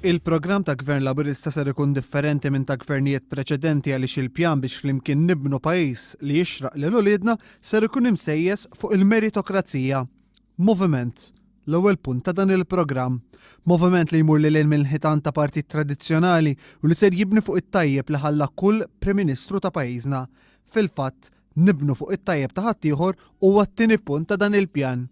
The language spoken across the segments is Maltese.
Il-programm ta' Gvern Laburista ser ikun differenti minn ta' gvernijiet preċedenti għaliex il-pjan biex flimkien nibnu pajjiż li jixraq lil uliedna ser ikun imsejjes fuq il-meritokrazija. Moviment. L-ewwel punt ta' dan il-programm. Moviment li jmur lil hinn mill-ħitan ta' partit tradizzjonali u li ser jibni fuq it-tajjeb li ħalla kull Prim Ministru ta' pajjiżna. Fil-fatt, nibnu fuq it-tajjeb ta' ħaddieħor huwa t-tieni punt ta' dan il-pjan.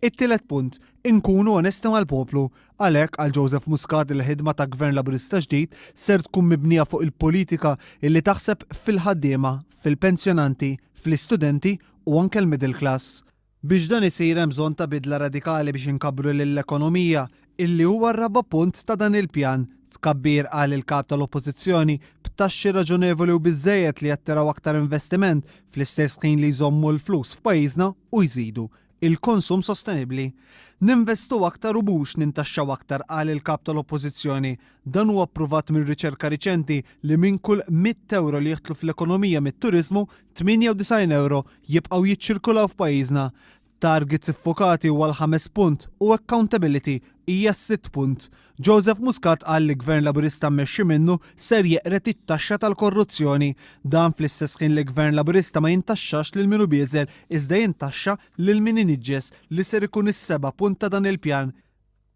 It-tielet punt, inkunu onesti mal-poplu. Għalhekk, għal Joseph Muscat il-ħidma ta' Gvern Laburista ġdid ser tkun mibnija fuq il-politika illi taħseb fil-ħaddiema, fil-pensjonanti, fl-istudenti u anke l-middle class. Biex dan isir hemm bżonn ta' bidla radikali biex inkabbru lill-ekonomija, illi huwa r-raba' punt ta' dan il-pjan. Tkabbir, qal il-Kap tal-Oppożizzjoni, b'taxxi raġonevoli u biżżejjed li jattiraw aktar investiment fl-istess ħin li jżommu l-flus f'pajjiżna u jżidu il-konsum sostenibbli. Ninvestu aktar u mhux nintaxxaw aktar, qal il-Kap tal-Oppożizzjoni. Dan huwa ppruvat minn riċerka riċenti li minn kull mitt ewro li jidħlu fl-ekonomija mit-turiżmu, 98 ewro jibqgħu jiċċirkulaw f'pajjiżna. Targets iffokati huwa l-ħames punt u accountability hija s-sitt punt. Joseph Muscat qal li Gvern Laburista mmexxi minnu ser jeqred it-taxxa tal-korruzzjoni. Dan fl-istess ħin li Gvern Laburista ma jintaxxax lil min hu bieżel iżda jintaxxa lil min iniġġes li ser ikun is-seba' punt ta' dan il-pjan.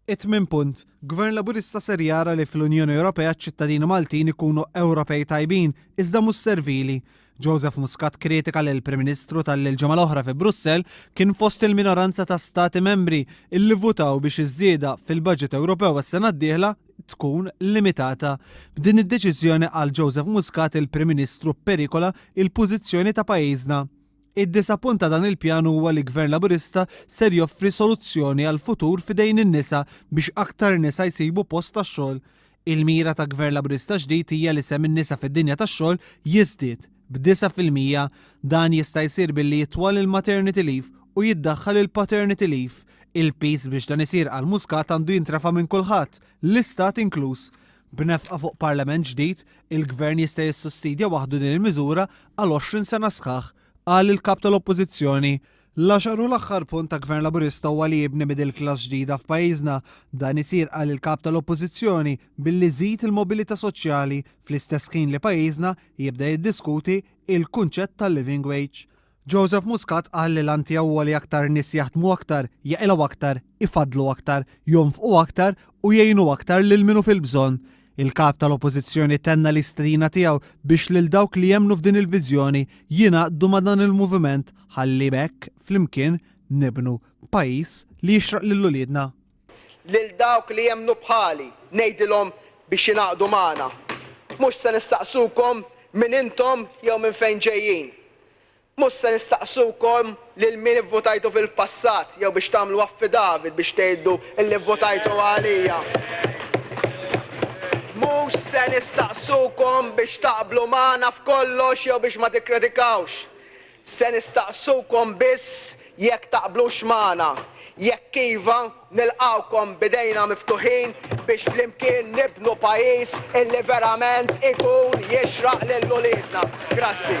It-tmien punt, Gvern Laburista ser jara li fl-Unjoni Ewropea ċ-ċittadini Maltin ikunu Ewropej tajbin iżda mhux servili. Joseph Muscat kritika lill-Prim Ministru talli l-ġimgħa l-oħra fi Brussell kien fost il-minoranza ta' stati membri illi vvutaw biex iż-żieda fil-baġit Ewropew għas-sena d-dieħla tkun limitata. B'din id-deċiżjoni qal Joseph Muscat il-Prim Ministru pperikola il-pożizzjoni ta' pajjiżna. Id-disa' punt ta' dan il-pjan huwa li Gvern Laburista ser joffri soluzzjoni għall-futur f'idejn in-nisa biex aktar nisa jsibu post tax-xogħol. Il-mira ta' Gvern Laburista ġdid hija li sehem in-nisa fid-dinja tax-xogħol jiżdied b'9%. Dan jista' jsir billi jitwal il-maternity leave u jiddaħħal il-paternity leave. Il-piż biex dan isir qal Muscat għandu jintrefa' minn kulħadd, l-Istat inkluż. B'nefqa fuq Parlament ġdid, il-Gvern jista' jissussidja waħdu din il-miżura għal 20 sena sħaħ, qal il-Kap tal-Oppożizzjoni. L-għaxar u l-aħħar punt ta' Gvern Laburista huwa li jibni middle class ġdida f'pajjiżna. Dan isir, qal il-Kap tal-Oppożizzjoni, billi żid il-mobilità soċjali fl-istess ħin li pajjiżna jibda jiddiskuti il-kunċett tal-living wage. Joseph Muscat qal li l-għan tiegħu huwa li aktar nies jaħdmu aktar, jaqilgħu aktar, ifaddlu aktar, jonfqu aktar u jgħinu aktar lil min hu fil-bżonn. Il-Kap tal-Oppożizzjoni tenna l-istedina tiegħu biex lil dawk li jemmnu f'din il-viżjoni jingħaqdu ma' dan il-moviment ħalli b'hekk flimkien nibnu pajjiż li jixraq lil uliedna. Lil dawk li jemmnu bħali ngħidilhom biex jingħaqdu magħna. Mhux se nistaqsukom min intom jew minn fejn ġejjin. Mhux se nistaqsukom lil min ivvutajtu fil-passat jew biex tagħmlu affidavit biex tgħidu illi vvutajtu għalija. Mhux se nistaqsukom biex taqblu magħna f'kollox jew biex ma tikkritikawx. Se nistaqsukom biss jekk taqblux magħna. Jekk iva, nilqgħukom b'idejna miftuħin biex flimkien nibnu pajjiż illi verament ikun jixraq lil uliedna. Grazzi.